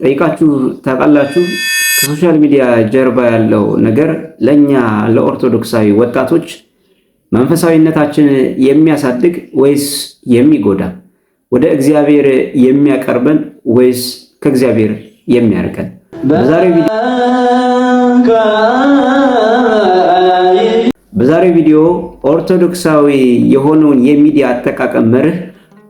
ጠይቃችሁ ታውቃላችሁ? ከ social media ጀርባ ያለው ነገር ለእኛ ለኦርቶዶክሳዊ ወጣቶች መንፈሳዊነታችን የሚያሳድግ ወይስ የሚጎዳ? ወደ እግዚአብሔር የሚያቀርበን ወይስ ከእግዚአብሔር የሚያርቀን? በዛሬው ቪዲዮ ኦርቶዶክሳዊ የሆነውን የሚዲያ አጠቃቀም መርህ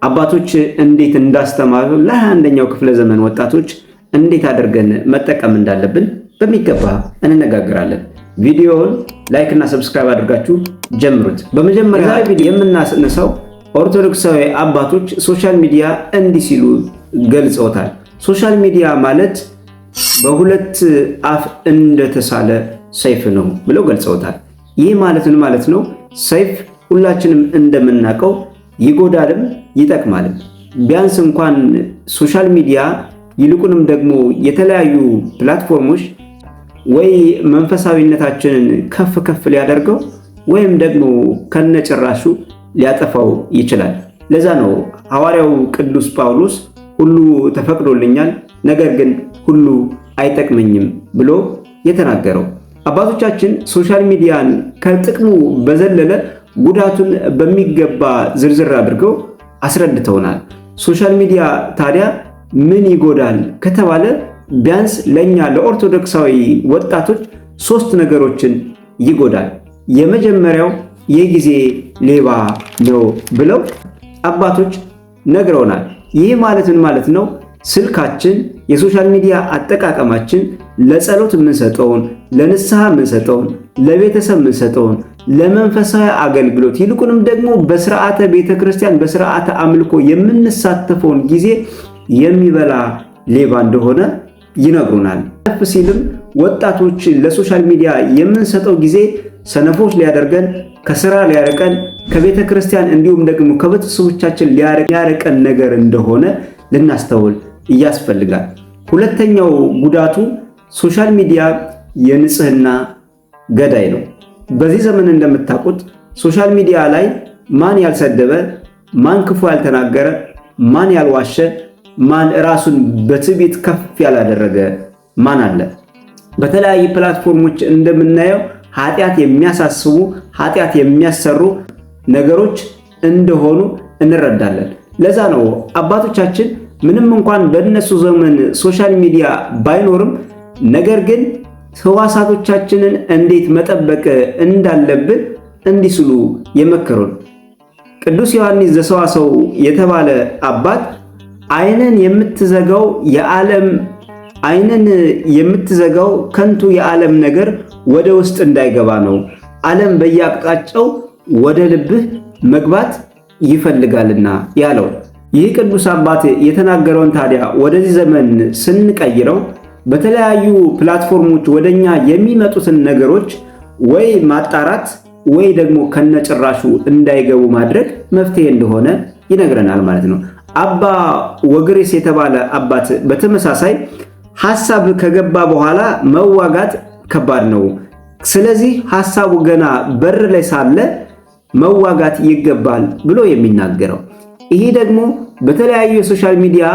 አባቶች እንዴት እንዳስተማሩ፣ ለ21ኛው ክፍለ ዘመን ወጣቶች እንዴት አድርገን መጠቀም እንዳለብን በሚገባ እንነጋገራለን። ቪዲዮውን like እና subscribe አድርጋችሁ ጀምሩት። በመጀመሪያ ቪዲዮ የምናነሳው ኦርቶዶክሳዊ አባቶች social media እንዲህ ሲሉ ገልጸውታል። Social media ማለት በሁለት አፍ እንደተሳለ ሰይፍ ነው ብለው ገልጸውታል። ይህ ማለት ምን ማለት ነው? ሰይፍ ሁላችንም እንደምናውቀው ይጎዳልም ይጠቅማልም። ቢያንስ እንኳን social media ይልቁንም ደግሞ የተለያዩ platform ኦች ወይ መንፈሳዊነታችንን ከፍ ከፍ ሊያደርገው ወይም ደግሞ ከነጭራሹ ሊያጠፋው ይችላል። ለዛ ነው ሐዋርያው ቅዱስ ጳውሎስ "ሁሉ ተፈቅዶልኛል፣ ነገር ግን ሁሉ አይጠቅመኝም" ብሎ የተናገረው። አባቶቻችን social media ን ከጥቅሙ በዘለለ ጉዳቱን በሚገባ ዝርዝር አድርገው አስረድተውናል። Social media ታዲያ ምን ይጎዳል ከተባለ ቢያንስ ለእኛ ለኦርቶዶክሳዊ ወጣቶች ሶስት ነገሮችን ይጎዳል። የመጀመሪያው የጊዜ ሌባ ነው ብለው አባቶች ነግረውናል። ይህ ማለት ምን ማለት ነው? ስልካችን፣ የ social media አጠቃቀማችን ለጸሎት የምንሰጠውን፣ ለንስሐ የምንሰጠውን፣ ለቤተሰብ የምንሰጠውን፣ ለመንፈሳዊ አገልግሎት ይልቁንም ደግሞ በስርዓተ ቤተ ክርስቲያን በስርዓተ አምልኮ የምንሳተፈውን ጊዜ የሚበላ ሌባ እንደሆነ ይነግሩናል። ከፍ ሲልም ወጣቶች ለ social media የምንሰጠው ጊዜ ሰነፎች ሊያደርገን፣ ከስራ ሊያርቀን፣ ከቤተ ክርስቲያን እንዲሁም ደግሞ ከቤተሰቦቻችን ሊያርቀን ነገር እንደሆነ ልናስተውል ያስፈልጋል። ሁለተኛው ጉዳቱ social media የንጽህና ገዳይ ነው። በዚህ ዘመን እንደምታውቁት social media ላይ ማን ያልሰደበ፣ ማን ክፉ ያልተናገረ፣ ማን ያልዋሸ፣ ማን ራሱን በትዕቢት ከፍ ያላደረገ ማን አለ? በተለያዩ platform ኦች እንደምናየው ኃጢአት የሚያሳስቡ፣ ኃጢአት የሚያሰሩ ነገሮች እንደሆኑ እንረዳለን። ለዛ ነው አባቶቻችን ምንም እንኳን በእነሱ ዘመን social media ባይኖርም ነገር ግን ህዋሳቶቻችንን እንዴት መጠበቅ እንዳለብን እንዲህ ሲሉ የመከሩን። ቅዱስ ዮሐንስ ዘሰዋሰው የተባለ አባት "ዓይንን የምትዘጋው ከንቱ የዓለም ነገር ወደ ውስጥ እንዳይገባ ነው። ዓለም በየአቅጣጫው ወደ ልብህ መግባት ይፈልጋልና" ያለው። ይህ ቅዱስ አባት የተናገረውን ታዲያ ወደዚህ ዘመን ስንቀይረው በተለያዩ platform ኦች ወደኛ የሚመጡትን ነገሮች ወይ ማጣራት ወይ ደግሞ ከነጭራሹ እንዳይገቡ ማድረግ መፍትሄ እንደሆነ ይነግረናል ማለት ነው። አባ ወግሬስ የተባለ አባት በተመሳሳይ ሐሳብ ከገባ በኋላ መዋጋት ከባድ ነው። ስለዚህ ሐሳቡ ገና በር ላይ ሳለ መዋጋት ይገባል ብሎ የሚናገረው፣ ይሄ ደግሞ በተለያዩ የ social media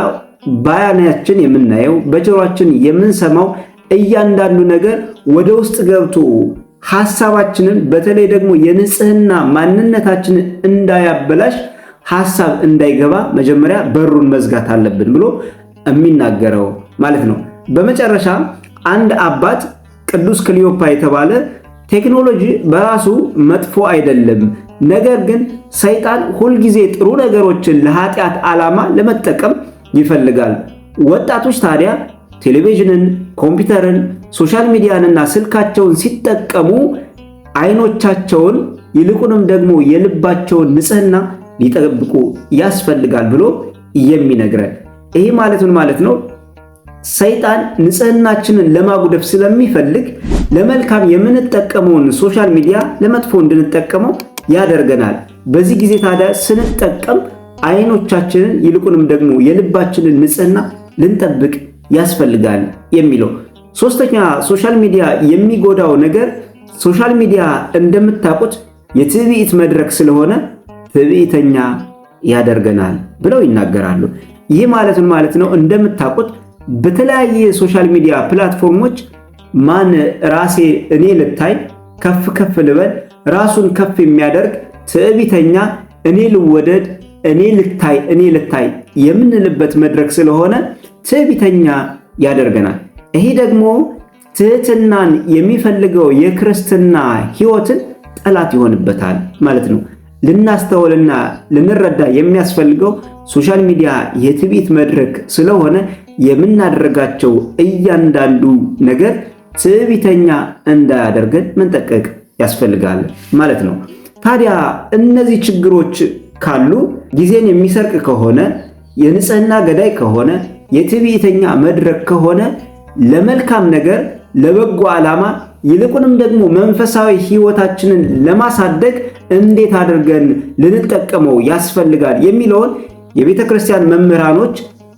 በዓይናችን የምናየው፣ በጆሯችን የምንሰማው እያንዳንዱ ነገር ወደ ውስጥ ገብቶ ሐሳባችንን በተለይ ደግሞ የንጽህና ማንነታችንን እንዳያበላሽ፣ ሐሳብ እንዳይገባ መጀመሪያ በሩን መዝጋት አለብን ብሎ የሚናገረው ማለት ነው። በመጨረሻ አንድ አባት ቅዱስ ክሊዮፓ የተባለ ቴክኖሎጂ በራሱ መጥፎ አይደለም፣ ነገር ግን ሰይጣን ሁልጊዜ ጥሩ ነገሮችን ለኃጢአት ዓላማ ለመጠቀም ይፈልጋል። ወጣቶች ታዲያ ቴሌቪዥንን፣ ኮምፒውተርን፣ social media ንና ስልካቸውን ሲጠቀሙ አይኖቻቸውን ይልቁንም ደግሞ የልባቸውን ንጽህና ሊጠብቁ ያስፈልጋል ብሎ የሚነግረን። ይሄ ማለት ምን ማለት ነው? ሰይጣን ንጽህናችንን ለማጉደፍ ስለሚፈልግ ለመልካም የምንጠቀመውን social media ለመጥፎ እንድንጠቀመው ያደርገናል። በዚህ ጊዜ ታዲያ ስንጠቀም አይኖቻችንን ይልቁንም ደግሞ የልባችንን ንጽህና ልንጠብቅ ያስፈልጋል የሚለው። ሶስተኛ social media የሚጎዳው ነገር social media እንደምታውቁት የትዕቢት መድረክ ስለሆነ ትዕቢተኛ ያደርገናል ብለው ይናገራሉ። ይህ ማለት ምን ማለት ነው? እንደምታውቁት በተለያየ social media platform ኦች ማን ራሴ እኔ ልታይ፣ ከፍ ከፍ ልበል፣ ራሱን ከፍ የሚያደርግ ትዕቢተኛ፣ እኔ ልወደድ፣ እኔ ልታይ፣ እኔ ልታይ የምንልበት መድረክ ስለሆነ ትዕቢተኛ ያደርገናል። ይሄ ደግሞ ትህትናን የሚፈልገው የክርስትና ሕይወትን ጠላት ይሆንበታል ማለት ነው። ልናስተውልና ልንረዳ የሚያስፈልገው social media የትዕቢት መድረክ ስለሆነ የምናደርጋቸው እያንዳንዱ ነገር ትዕቢተኛ እንዳያደርገን መጠንቀቅ ያስፈልጋል ማለት ነው። ታዲያ እነዚህ ችግሮች ካሉ፣ ጊዜን የሚሰርቅ ከሆነ፣ የንጽህና ገዳይ ከሆነ፣ የትዕቢተኛ መድረክ ከሆነ፣ ለመልካም ነገር፣ ለበጎ ዓላማ፣ ይልቁንም ደግሞ መንፈሳዊ ሕይወታችንን ለማሳደግ እንዴት አድርገን ልንጠቀመው ያስፈልጋል የሚለውን የቤተ ክርስቲያን መምህራኖች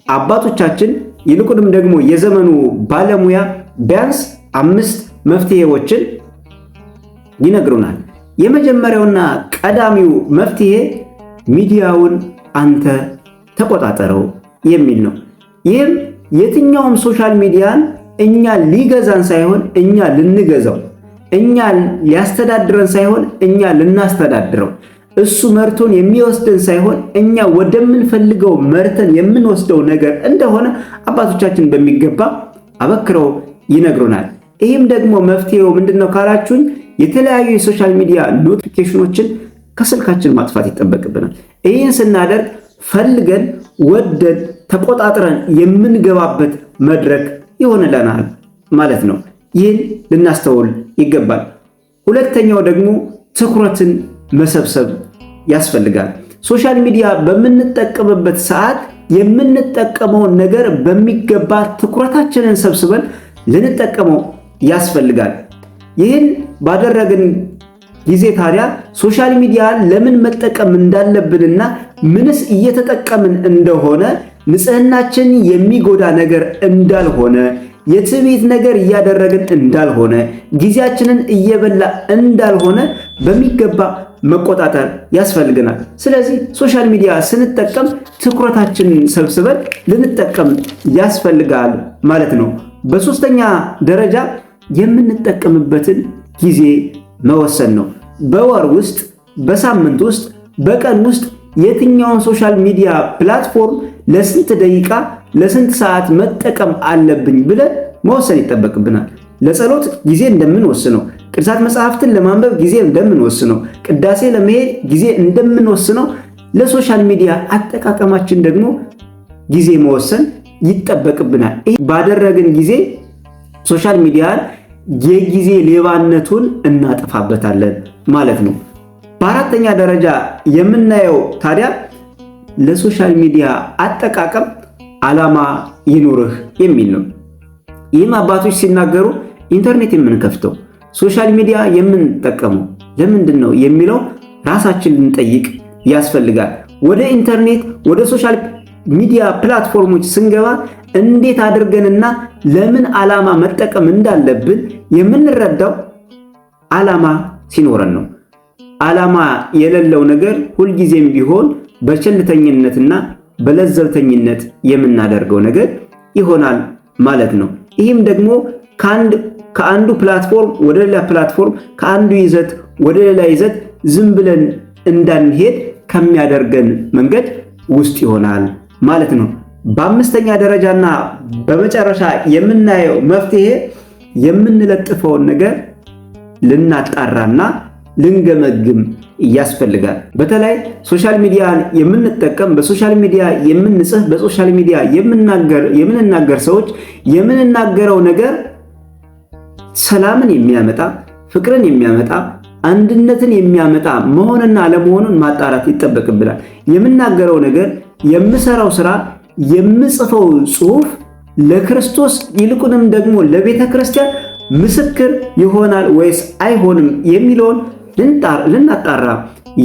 አባቶቻችን፣ ይልቁንም ደግሞ የዘመኑ ባለሙያ ቢያንስ 5 መፍትሄዎችን ይነግሩናል። የመጀመሪያውና ቀዳሚው መፍትሄ ሚዲያውን አንተ ተቆጣጠረው የሚል ነው። ይህም የትኛውም social media ን እኛ ሊገዛን ሳይሆን እኛ ልንገዛው፣ እኛ ሊያስተዳድረን ሳይሆን እኛ ልናስተዳድረው፣ እሱ መርቶን የሚወስደን ሳይሆን እኛ ወደምንፈልገው መርተን የምንወስደው ነገር እንደሆነ አባቶቻችን በሚገባ አበክረው ይነግሩናል። ይህም ደግሞ መፍትሄው ምንድነው ካላችሁኝ፣ የተለያዩ የ social media notification ኦችን ከስልካችን ማጥፋት ይጠበቅብናል። ይህን ስናደርግ ፈልገን፣ ወደን፣ ተቆጣጥረን የምንገባበት መድረክ ይሆንልናል ማለት ነው። ይህን ልናስተውል ይገባል። ሁለተኛው ደግሞ ትኩረትን መሰብሰብ ያስፈልጋል። Social media በምንጠቀምበት ሰዓት የምንጠቀመውን ነገር በሚገባ ትኩረታችንን ሰብስበን ልንጠቀመው ያስፈልጋል። ይህን ባደረግን ጊዜ ታዲያ social media ለምን መጠቀም እንዳለብንና ምንስ እየተጠቀምን እንደሆነ፣ ንጽህናችን የሚጎዳ ነገር እንዳልሆነ፣ የትዕቢት ነገር እያደረግን እንዳልሆነ፣ ጊዜያችንን እየበላ እንዳልሆነ በሚገባ መቆጣጠር ያስፈልገናል። ስለዚህ social media ስንጠቀም ትኩረታችንን ሰብስበን ልንጠቀም ያስፈልጋል ማለት ነው። በሶስተኛ ደረጃ የምንጠቀምበትን ጊዜ መወሰን ነው። በወር ውስጥ፣ በሳምንት ውስጥ፣ በቀን ውስጥ የትኛውን social media platform ለስንት ደቂቃ፣ ለስንት ሰዓት መጠቀም አለብኝ ብለን መወሰን ይጠበቅብናል። ለጸሎት ጊዜ እንደምንወስነው፣ ቅዱሳት መጽሐፍትን ለማንበብ ጊዜ እንደምንወስነው፣ ቅዳሴ ለመሄድ ጊዜ እንደምንወስነው፣ ለ social media አጠቃቀማችን ደግሞ ጊዜ መወሰን ይጠበቅብናል። ይህ ባደረግን ጊዜ social media ን የጊዜ ሌባነቱን እናጠፋበታለን ማለት ነው። በአራተኛ ደረጃ የምናየው ታዲያ ለ social media አጠቃቀም ዓላማ ይኑርህ የሚል ነው። ይህም አባቶች ሲናገሩ ኢንተርኔት የምንከፍተው፣ social media የምንጠቀመው ለምንድን ነው የሚለው ራሳችን ልንጠይቅ ያስፈልጋል። ወደ ኢንተርኔት፣ ወደ social media platform ኦች ስንገባ እንዴት አድርገንና ለምን ዓላማ መጠቀም እንዳለብን የምንረዳው ዓላማ ሲኖረን ነው። ዓላማ የሌለው ነገር ሁልጊዜም ቢሆን በቸልተኝነትና በለዘብተኝነት የምናደርገው ነገር ይሆናል ማለት ነው። ይህም ደግሞ ከአንዱ platform ወደ ሌላ platform፣ ከአንዱ ይዘት ወደ ሌላ ይዘት ዝም ብለን እንዳንሄድ ከሚያደርገን መንገድ ውስጥ ይሆናል ማለት ነው። በአምስተኛ ደረጃና በመጨረሻ የምናየው መፍትሄ የምንለጥፈውን ነገር ልናጣራና ልንገመግም ያስፈልጋል። በተለይ social media የምንጠቀም፣ በ social media የምንጽፍ፣ በ social media የምንናገር ሰዎች የምንናገረው ነገር ሰላምን የሚያመጣ፣ ፍቅርን የሚያመጣ፣ አንድነትን የሚያመጣ መሆንና አለመሆኑን ማጣራት ይጠበቅብናል። የምናገረው ነገር፣ የምሰራው ስራ፣ የምጽፈው ጽሁፍ ለክርስቶስ ይልቁንም ደግሞ ለቤተ ክርስቲያን ምስክር ይሆናል ወይስ አይሆንም የሚለውን ልናጣራ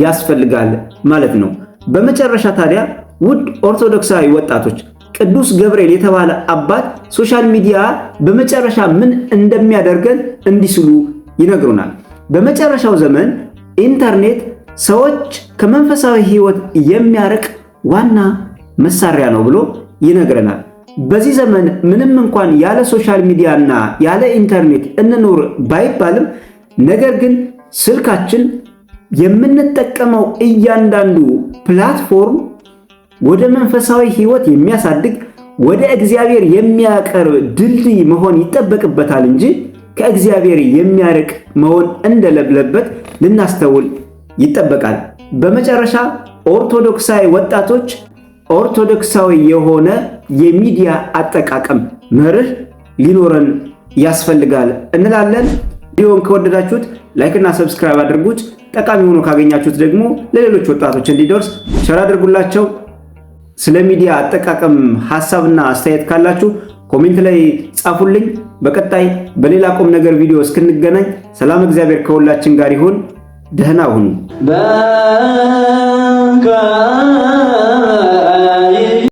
ያስፈልጋል ማለት ነው። በመጨረሻ ታዲያ ውድ ኦርቶዶክሳዊ ወጣቶች፣ ቅዱስ ገብርኤል የተባለ አባት social media በመጨረሻ ምን እንደሚያደርገን እንዲህ ሲሉ ይነግሩናል። በመጨረሻው ዘመን ኢንተርኔት ሰዎች ከመንፈሳዊ ሕይወት የሚያርቅ ዋና መሳሪያ ነው ብሎ ይነግረናል። በዚህ ዘመን ምንም እንኳን ያለ social media ና ያለ ኢንተርኔት እንኑር ባይባልም፣ ነገር ግን ስልካችን የምንጠቀመው እያንዳንዱ platform ወደ መንፈሳዊ ሕይወት የሚያሳድግ፣ ወደ እግዚአብሔር የሚያቀርብ ድልድይ መሆን ይጠበቅበታል እንጂ ከእግዚአብሔር የሚያርቅ መሆን እንደሌለበት ልናስተውል ይጠበቃል። በመጨረሻ ኦርቶዶክሳዊ ወጣቶች ኦርቶዶክሳዊ የሆነ የሚዲያ አጠቃቀም መርህ ሊኖረን ያስፈልጋል እንላለን። ቪዲዮውን ከወደዳችሁት like እና subscribe አድርጉት። ጠቃሚ ሆኖ ካገኛችሁት ደግሞ ለሌሎች ወጣቶች እንዲደርስ share አድርጉላቸው። ስለ ሚዲያ አጠቃቀም ሐሳብና አስተያየት ካላችሁ comment ላይ ጻፉልኝ። በቀጣይ በሌላ ቁም ነገር ቪዲዮ እስክንገናኝ ሰላም፣ እግዚአብሔር ከሁላችን ጋር ይሁን። ደህና ሁኑ። በእንከ